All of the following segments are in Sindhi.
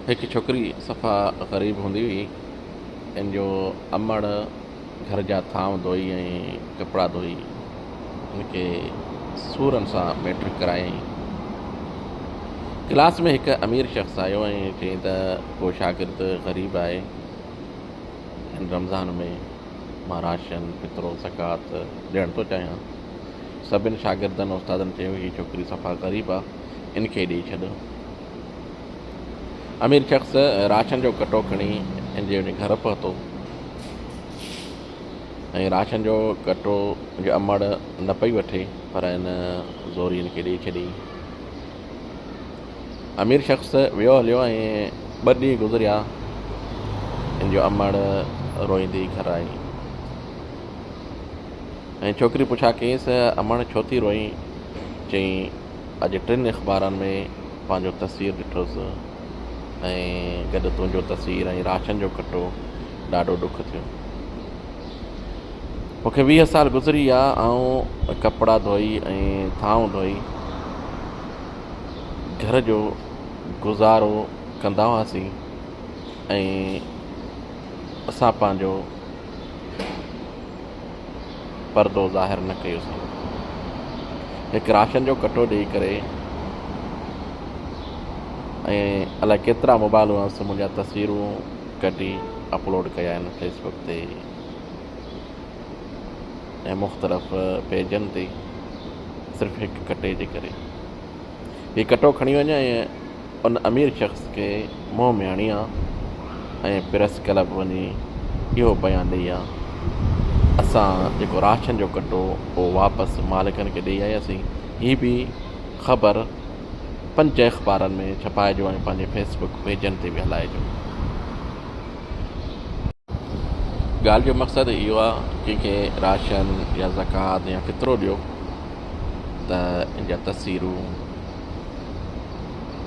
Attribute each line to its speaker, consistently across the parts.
Speaker 1: هڪ ڇوڪري صفا غريب هوندي هئي. ان جو امڙ گهر جا ٿانو ڌوئي ۽ ڪپڙا ڌوئي هن کي سورن سان ميٽرڪ ڪرايائين. ڪلاس ۾ هڪ امير شخص آيو ۽ چيائين ته ڪو شاگرد غريب آهي، هن رمضان ۾ مان راشن، فطرو، زڪوات ڏيڻ ٿو چاهيان. سڀن شاگردن استادن چيو هي ڇوڪري صفا غريب آ، ان کي ڏئي ڇڏ. امير شخص راشن جو ڪٽو کڻي هن جي وڃي گهر پهتو ۽ راشن جو ڪٽو جي امڙ نه پئي وٺي پر هن زوري هن کي ڏئي ڇڏي. امير شخص ويو هليو ۽ ٻه ڏينهن گذريا هن جو امڙ روئيندي گهر آئي ۽ ڇوڪري پڇا ڪيس امڙ ڇو ٿي روئين؟ چيائين اڄ ٽن اخبارن ۾ پنهنجو تصوير ڏٺس ۽ گڏ تنهنجو تصوير ۽ راشن جو ڪٽو ڏاڍو ڏک ٿيو. مون کي 20 سال گذري ويا آئون ڪپڙا ڌوئي ۽ ٿانو ڌوئي گهر جو گذارو ڪندا هئاسين ۽ اسان پنهنجو پردو ظاهر نه ڪيوسين. هڪ راشن جو ڪٽو ڏيئي ڪري ۽ الائي ڪيترا موبائل هئس منهنجا تصويرون ڪڍي اپلوڊ ڪيا آهن فيسبڪ تي ۽ مختلف پيجن تي صرف هڪ ڪٽي جي ڪري. هي ڪٽو کڻي وڃ ۽ ان امير شخص کي منهن ۾ هڻي آ ۽ پريس ڪلب وڃي اهو بيان ڏئي آ اسان جيڪو راشن جو ڪٽو اهو واپس مالڪن کي ڏئي آياسين هي به خبر پنج اخبارن ۾ ڇپائجو ۽ پنهنجي فيس بڪ پيجن تي به هلائجو. ڳالهه جو مقصد اهو آ ڪنهن کي راشن يا زڪوات يا فطرو ڏيو ته ان جا تصويرون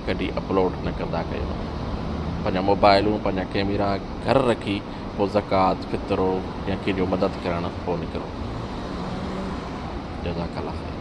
Speaker 1: ڪڍي اپلوڊ نه ڪندا ڪيو پنهنجا موبائلون پنهنجا ڪيميرا گهر رکي پوء زڪوات فطرو يا ڪنهن جو مدد ڪرڻ پوء نڪرو جزاڪ الله خير.